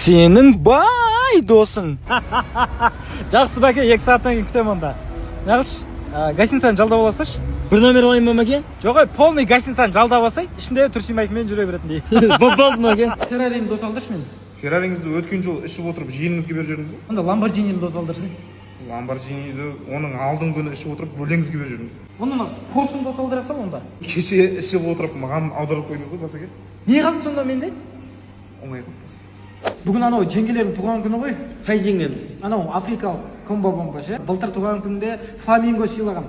Сенің бай досың. Жақсы, бәке, 2 сағаттан кейін күтемін онда. Неғылшы, гостиницаны жалдап аласашы. Бір номер алайын ба, мәке? Жоқ, ой, полный гостиницаны жалдап алсай, ішінде Тұрсынбайкамен жүре беретіндей. Болды, мәке. Ферраримді от алдыршы мен. Феррариңізді өткен жолы ішіп отырып, жиеніңізге беріп жібердіңіз ғой. Онда Ламборджинимді от алдыршы. Ламборджиниді оның алдыңғы күні ішіп отырып, бөлеңізге беріп жібердіңіз. Онда мына Поршымды от алдыра сал онда. Кеше ішіп отырып, маған аударып қойдыңыз ғой, басеке. Не қалды сонда менде? Оңай ғой, басеке. Бүгін анау жеңгелердің туған күні ғой. Қай жеңгеміз? Анау африкалық комбо бомба ше. Былтыр туған күнінде фламинго сыйлағам.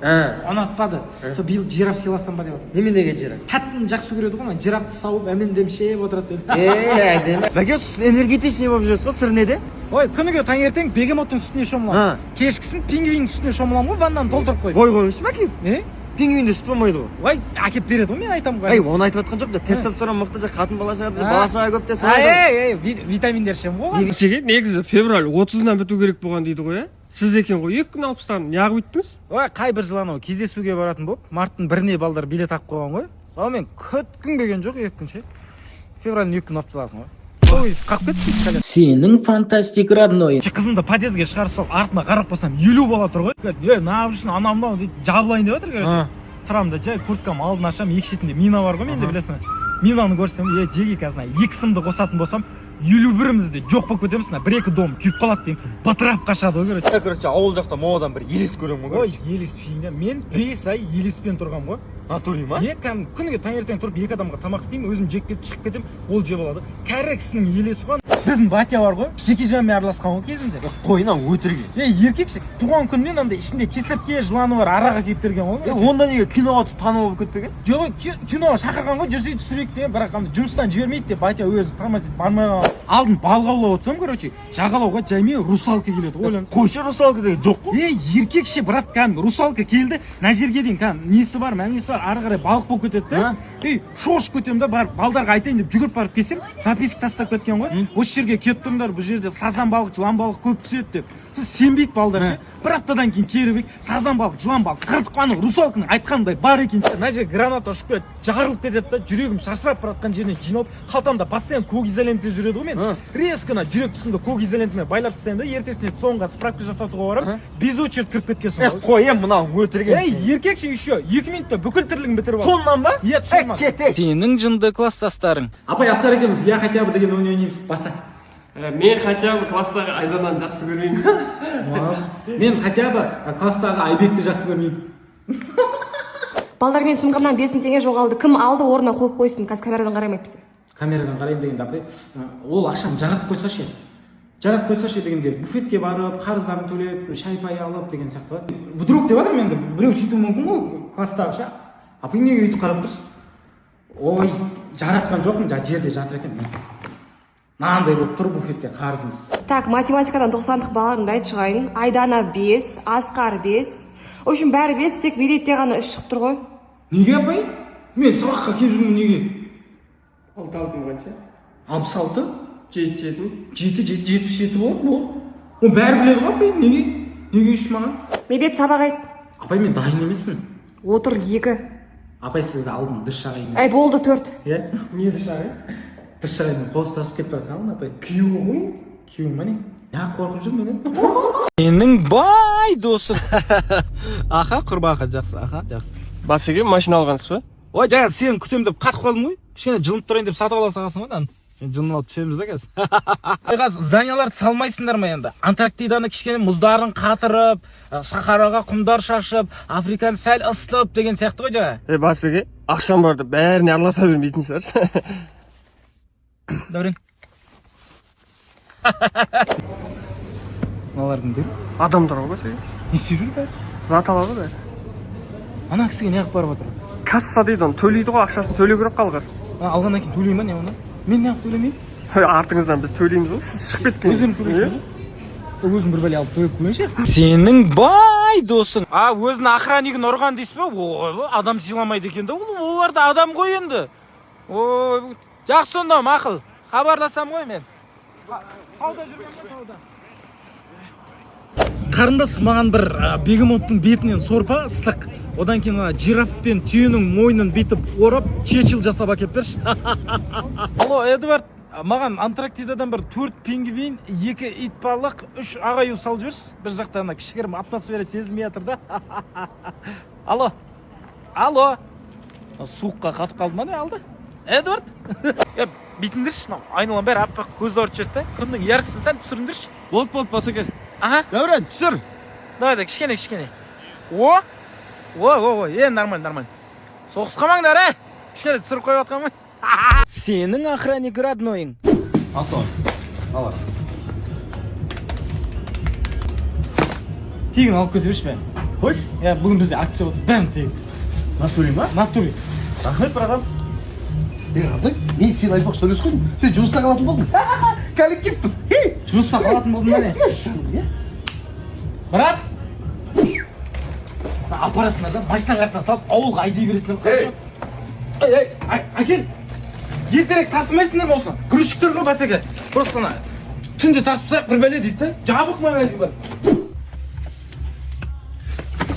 Ұнатпады. Сол биыл жираф сыйласам ба деп жатырмын. Неменеге жираф? Тәттіні жақсы көреді ғой, ана жирафты сауып, әмендемшеп отырады деді. Е, әдемі. Мәке, сіз энергетичный болып жүресіз ғой, сыры неде? Ой, күніге таңертең бегемоттың сүтіне шомыламын. Кешкісін пингвиннің сүтіне шомыламын ғой, ваннаны толтырып қойып. Ой, қойыңызшы, мәке. Не? Пингвинде сүт болмайды ғой. Ой, әкеліп береді ғой, мен айтамын ғой. Ей, оны айтып жатқан жоқ та, тестостерон мықты же, қатын бала шығады, бала шаға көп деп солай Ай, айтады. ей, ей, витаминдер ішемін ғой оған. Сізге негізі февраль 30-ынан біту керек болған дейді ғой, иә? Сіз екен ғой, 2 күн алып тастаған, неғып өйттіңіз? Ой, қай бір жыл анау кездесуге баратын болып, марттың 1-іне балдар билет алып қойған ғой. Сонымен күткім келген жоқ 2 күн ше. Февральдың 2 күн алып тастағансың ғой. Ой, қалып кетті кәлем. Сенің фантастик родной. Қызымды подъездге шығарып салып, артыма қарап қалсам, 50 бала тұр ғой. Е, мына үшін анау мынау дейді, жабылайын деп жатыр, короче. Тұрамын да, жай курткам алдын ашамын, екі шетінде мина бар ғой менде, білесің. Минаны көрсетемін, е, жеге, қазір мына екі сымды қосатын болсам, 51-іміз де жоқ болып кетеміз, мына бір екі дом күйіп қалады деймін. Бытырап қашады ғой, короче. Короче, ауыл жақта моладан бір елес көремін ғой. Ой, елес фигня. Мен 5 ай елеспен тұрғанмын ғой. Натуре ма? Не, кәдімгі күніге таңертең тұрып, екі адамға тамақ істеймін, өзім жеп кетіп, шығып кетемін, ол жеп алады. Кәрі кісінің елесі ғой. Біздің батя бар ғой, жекежанмен араласқан ғой кезінде. Қой, мынау өтірік. Е, еркекші, туған күнінен андай ішінде кесіртке, жыланы бар арақ әкеліп берген ғой. Е, онда неге киноға түсіп, танымал болып кетпеген? Жоқ, киноға шақырған ғой, жүрсей, түсірейік деген, бірақ андай жұмыстан жібермейді деп, батя өзі тормозит, бармай қалған. Алдын балық аулап отырсам, короче, жағалауға жаймен русалка келеді ғой, ойлан. Қойшы, русалка деген жоқ қой. Е, еркекше, брат, кәдімгі русалка келді, мына жерге дейін кәдімгі несі бар, мәнесі бар, ары қарай балық болып кетеді да. Ей, шошып кетемін да, барып балдарға айтайын деп жүгіріп барып келсем, записка тастап кеткен ғой. Осы жерге келіп тұрыңдар, бұл жерде сазан балық, жылан балық көп түседі деп. Сосын сенбейді балдар ше. Бір аптадан кейін келіп едік, сазан балық, жылан балық қырдық қой, анау русалканың айтқанындай бар екен. Мына жерге граната ұшып келеді, жарылып кетеді да, жүрегім шашырап бара жатқан жерінен жиналып, қалтамда постоянно көк изолента жүреді ғой мен. Резко ана жүрек тұсында көк изолентамен байлап тастаймын да, ертесіне ЦОНға справка жасатуға барамын, без очередь кіріп кеткенсің Е, ғой. қой, е, мынау өтірік. Ей, еркекше, еще 2 минутта бүкіл тірлігін бітіріп алды. Соннан ба? Иә, цоннан. Е, кет. Сенің жынды класстастарың. Апай, Асқар екеуміз «Я хотя бы» деген ойын ойнаймыз, баста. Мен хотя бы класстағы Айдананы жақсы көрмеймін. Мен хотя бы класстағы Айбекті жақсы көрмеймін. Балдар, мен сумкамнан 5000 теңге жоғалды. Кім алды, орнына қойып қойсын. Қазір камерадан қараймын әйтпесе. Камерадан қараймын дегенде, апай, ол ақшаны жаратып қойса ше? Жаратып қойса ше дегенде, буфетке барып, қарыздарын төлеп, шай пай алып деген сияқты ғой. Вдруг деп жатырмын енді, біреу сөйтуі мүмкін ғой класстағы ше. Апай, неге өйтіп қарап тұрсыз? Ой, жаратқан жоқпын, жаңа жерде жатыр екен, мынандай болып тұр буфетте қарызымыз. Так, математикадан 90-дық балаларымды айтып шығайын. Айдана 5, Асқар 5. В общем, бәрі 5, тек Медетте ғана 3 шығып тұр ғой. Неге, апай? Мен сабаққа келіп жүрмін, неге? Алты алтының қанша? 66. Жеті жетінің? Жеті жеті 77 болады, болды. Оны бәрі біледі ғой, апай. Неге 3 маған? Медет, сабақ айт. Апай, мен дайын емеспін. Отыр, 2. Апай, сізді алдым дыш ағаймен. Әй, болды, 4. Иә, не дыш ағай? Дыш ағаймен қол ұстасып кетіп бара жатқан апай. Күйеуі ғой. Күйеуі ма, не? Неғып қорқып жүр менен? Сенің бай досың. Аха, құрбақа, жақсы, аха, жақсы. Басеке, машина алғансыз ба? Ой, жаңа сені күтемін деп қатып қалдым ғой. Кішкене жылынып тұрайын деп сатып ала салғансың ғой мынаны. Жылынып алып түсеміз да қазір. Қазір зданияларды салмайсыңдар ма енді? Антарктиданы кішкене мұздарын қатырып, Сахараға құмдар шашып, Африканы сәл ысытып деген сияқты ғой жаңа. Е, басеке, ақшам бар деп бәріне араласа бермейтін шығарсыз. Дәурен. Мыналардың бәрі Адамдар ғой, басеке. не істеп жүр бәрі? Зат алады бәрі. Ана кісіге неғып барып отыр? Касса дейді, оны төлейді ғой, ақшасын төлеу керек қалғасын. А, алғаннан кейін төлей ма, не оны? Мен неғып төлемеймін? Артыңыздан біз төлейміз ғой, сіз шығып кеткен. Өздерің төлейсің ба? Өзім бір бәле алып төлеп қояйыншы. Сенің бай досың. А, өзінің охраннигін ұрған дейсіз ба? Ой, адам сыйламайды екен да ол. Олар да адам ғой енді. Ой, жақсы сонда, мақұл. Хабарласам ғой мен. Тауда жүрген ба, тауда? Қарындас, маған бір бегемоттың бетінен сорпа ыстық, одан кейін ана жираф пен түйенің мойнын бүйтіп орап, чечил жасап әкеліп берші. Алло, Эдвард. Маған Антарктидадан бір төрт пингвин, екі итбалық, үш ақ аю салып жіберші. Бір жақта ана кішігірім атмосфера сезілмей жатыр да. Алло, алло, суыққа қатып қалды ма, не алды Эдвард? Е, бүйтіңдерші, мынау айналаның бәрі аппақ, көзді ауыртып жіберді да. Күннің яркісін сәл түсіріңдерші. Болды, болды, басеке. Аха. Дәурен, түсір. Давай да, кішкене, кішкене. О, о, о, о, е, нормально, нормально. Соғысқамаңдар, е, кішкене түсіріп қойып жатқан ғой. Сенің охранник роднойың. Ал. Тегін алып кете берші бәрін. Қойшы. Иә, бүгін бізде акция болды, бәрін тегін. Натуре ма? Натуре. Рахмет, братан. Е, абай, мен сені айтпақшы, сөйлесіп қойдым. Сен жұмыста қалатын болдың. Коллективпіз. Жұмыста қалатын болдым ба, не? Иә. Брат, апарасыңдар да, машинаның артына салып, ауылға айдай бересіңдер. Хорошо, ей, ей, әкел. Ертерек тасымайсыңдар ма осыны? Грузчиктер ғой, басеке. Просто ана түнде тасып тастайық, бір бәле дейді да. Жабық магазин бар.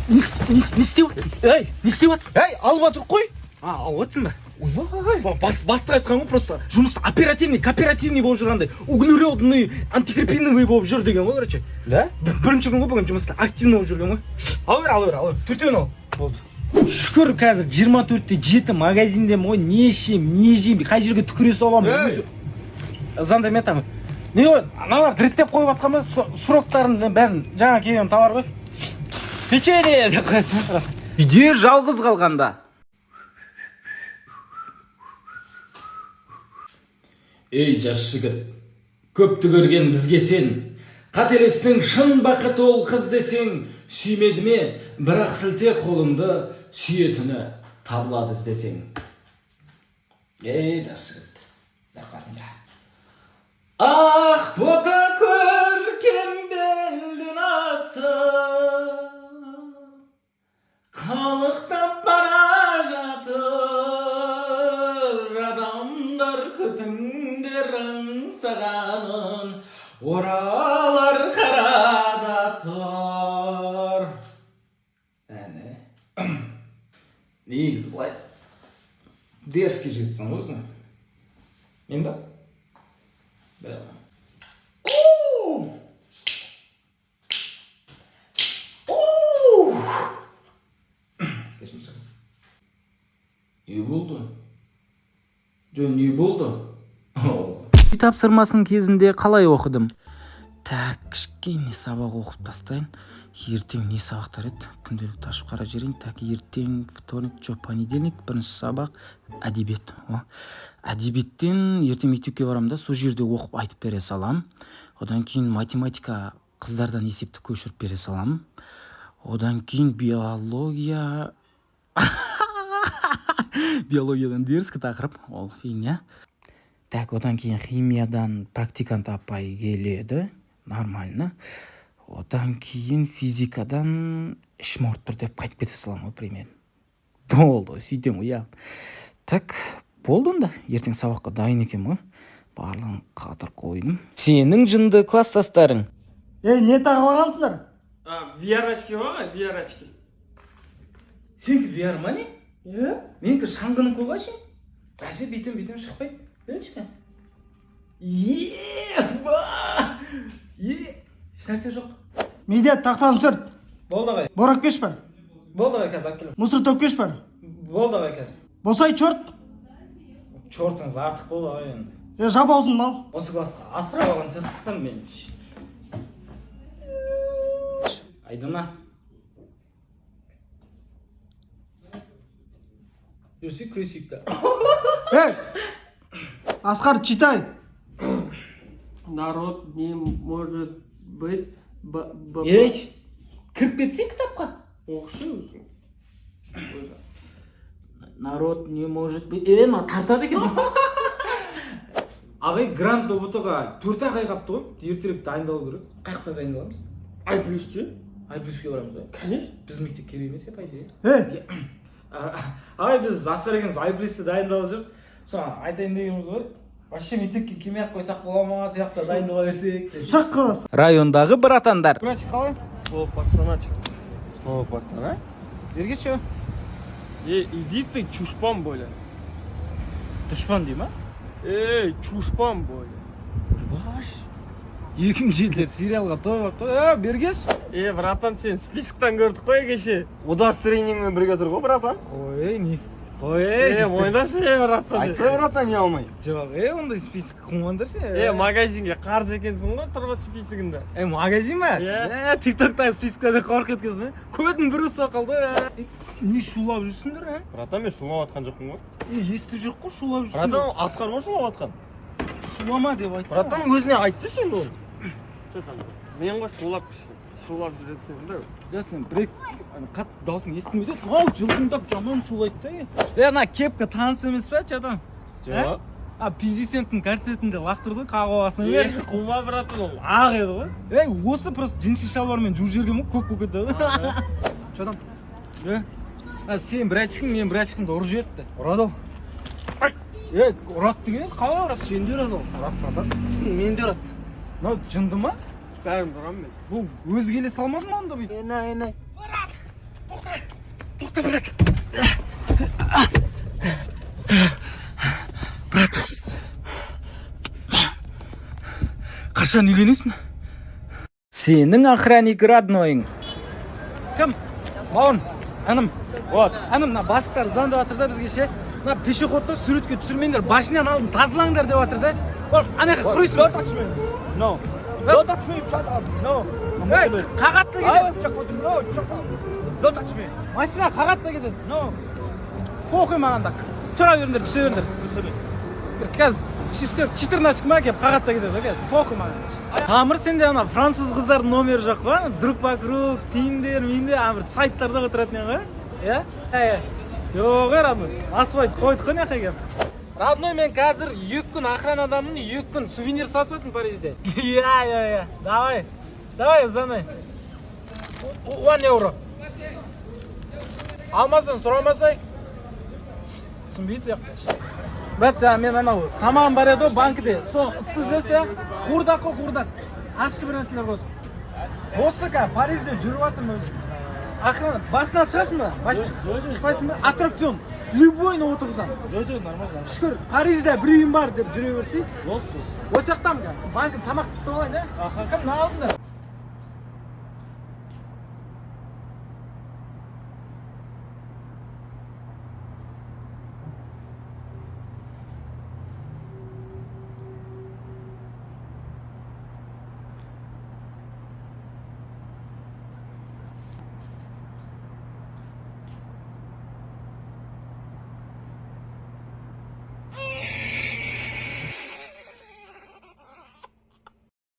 Не істеп жатсың? Ей, не істеп жатсың? Ей, алып жатыр қой. А, алып жатсың ба? Ойбай, бастық айтқан ғой, просто жұмыс оперативный, кооперативный болып жүргендей, углеродный, антикрепиновый болып жүр деген ғой, короче. Да? Бірінші күн ғой бүгін, жұмыста активный болып жүрген ғой. Ала бер, ала бер, ала бер, төртеуін ал. Болды, шүкір. Қазір 24-те 7 магазиндемін ғой. Не ішемін, не жеймін, қай жерге түкіре саламын? Звондаймын там. Не ғой, аналар реттеп қойып жатқан ба сроктарын, бәрін. Жаңа келген товар ғой, печенье деп қоясың. Үйде жалғыз қалғанда. Ей, жас жігіт, көпті көрген бізге сен. Қателестің, шын бақыт ол қыз десең, сүймеді ме, бірақ сілте қолыңды, сүйетіні табылады іздесең. Ей, жас жігіт, деп қасында. Ақ бота көркем белден асып, қалықтап бара жатыр, адамдар күтіңдер аңсағанын, оралар қарада тұр. Әне, негізі былай дерзкий жігітсің ғой өзің. Мен ба? Біле алмаймын. Оу! Оу! Кешірім сұраймын. Не болды? Жоқ, не болды? Үй тапсырмасын кезінде қалай оқыдым? Так, кішкене сабақ оқып тастайын. Ертең не сабақтар еді? Күнделікті ашып қарап жіберейін. Так, ертең вторник, жоқ, понедельник, бірінші сабақ әдебиет. О, әдебиеттен ертең мектепке барамын да, сол жерде оқып айтып бере салам. Одан кейін математика, қыздардан есепті көшіріп бере салам. Одан кейін биология. Биологиядан дерзкий тақырып, ол фигня. Так, одан кейін химиядан практикант апай келеді, нормально. Одан кейін физикадан ішім ауырып тұр деп қайтып кете саламын ғой примерно. Болды ғой, сөйтемін ғой, иә. Так, болды онда, ертең сабаққа дайын екенмін ғой, барлығын қатырып қойдым. Сенің жынды класстастарың. Ей, не тағып алғансыңдар? VR очки бар ғой, VR очки. Сенікі VR ма, не? Иә. Менікі шаңғынікі ғой ше. Бәсе, бүйтем, бүйтем, шықпайды. Берші. Еба, е, ешнәрсе жоқ. Медиат, тақтаны сүрт. Болды, ағай. Борап келші бар. Болды, ағай, қазір алып келемін. Мусор төгіп келші бар. Болды, ағай, қазір. Босай, черт. Чертыңыз артық болды, ағай, енді. Е, жап аузын, мал. Осы классқа асырап алған сияқтысың мен. Айдана, жүрсек, күресейік та. Ей, Асқар, читай. Народ не может быть Ей, кіріп кетсең кітапқа. Оқышы өзің. Народ не может быть, е, мына тартады екен. Ағай, грант ҰБТ ға 4 ақ ай қалыпты ғой, ертерек дайындалу керек. Қай жақта дайындаламыз? Ай плюсте. Ай плюске барамыз ба? Конечно. Біздің мектеп керек емес, по идее. Ей. Ағай, біз Асқар екеуміз Ай плюсте дайындалып жүріп, соны айтайын дегеніміз ғой, вообще мектепке келмей ақ қойсақ бола ма, сол жақта дайындала берсек деп. Шық класс. Райондағы братандар. Братик, қалай? Слово пацана. Слово пацана? Берге ше. Ей, иди ты, чушпан, бля. Дұшпан дей ма? Ей, чушпан бой. 2007-лер сериалға тойып алыпты. Е, бергеш. Е, братан, сен списоктан көрдік қой кеше. Удостоверениеңмен бірге тұр ғой, братан. Ой, не қой. Е, мойындашы, е, братан. Айтса, братан, не алмай. Жоқ, е, ондай список қумаңдаршы. Е, магазинге қарыз екенсің ғой, тұрғы списогында. Е, магазин ба? Иә. Е, тиктоктағы списоктарда қорқып кеткенсің. Көтің бір ұстап қалды. Е. Не шулап жүрсіңдер, ә? Братан, мен шулап жатқан жоқпын ғой. Е, естіп жүрік қой, шулап жүрсіңдер. Братан, Асқар ғой шулап жатқан. Шулама деп айтсana. Братан, өзіне айтсайшы енді оны. Мен ғой шулап кішкене. Шулап жүретін да. Жоқ, сен бір екі қатты даусың естілмейді. Мынау жылқыңдап жаман шулайды да. Е, ана кепка таныс емес па, чадан? Жоқ. А, президенттің концертінде лақтырды ғой, қағып аласың Е, бер. қума, братан, ол ақ еді ғой. Ей, осы просто джинсы шалбармен жуып жіберген ғой, көк болып кетті. Че там? Е, а, сен братчикің, мен братчикімді ұрып жіберіпті. Ұрады. Е, ұрады дегеніңіз қалай ұрады? Сен де ұрады ол. Ұрады, братан. Мен де ұрады. Мынау жынды ма? Бәрін ұрамын мен. Бұл өзі келе салмады ма онда бүйтіп? Ена, ена. Тоқта, брат. Брат. Қашан үйленесің? Сенің охранник роднойың. Кім? Бауырым, інім. Вот. Інім, мына бастықтар звондап жатыр да бізге ше. Мына пешеходты суретке түсірмеңдер, башняның алдын тазалаңдар деп жатыр да. Бауырым, ана жаққа құрайсың. Don't touch me. No. Don't touch me. Shut up. No. Ей, қағады да кетеді. No. Don't touch me. Машина қағады да кетеді. No. Похуй маған да. Тұра беріңдер, түсе беріңдер. Бір қазір шестер, четырнашка ма келіп қағады да кетеді қазір. Похуй маған. Тамыр, сенде ана француз қыздардың номері жоқ па? Ана Друг вокруг, Тиндер, Миндер, ана бір сайттарда отыратын едің ғой? Иә? Иә. Жоқ, е, родной. Асфальт қойдық қой мына жаққа келіп. Родной, мен қазір 2 күн охранадамын, 2 күн сувенир сатып жатырмын Парижде. Иә. Давай. Давай, звони. 10 евро. Алмасаң сұрамасай. Түсінбейді бұл жақта. Брат, жаңа мен анау тамағым бар еді ғой банкіде. Сол ыссы жесе, қуырдақ қой, қуырдақ. Ащы бір нәрселер қосып. Осы қазір Парижде жүріп жатырмын өзім. Охрана, басына шығасың ба? Башына шықпайсың ба? Аттракцион. Любойны отырғызамын. Жоқ, нормально. Шүкір, Парижде бір үйім бар деп жүре берсей. Осы жақтамын қазір. Банкін тамақты ысытып алайын, ә? Кім, мына алдында?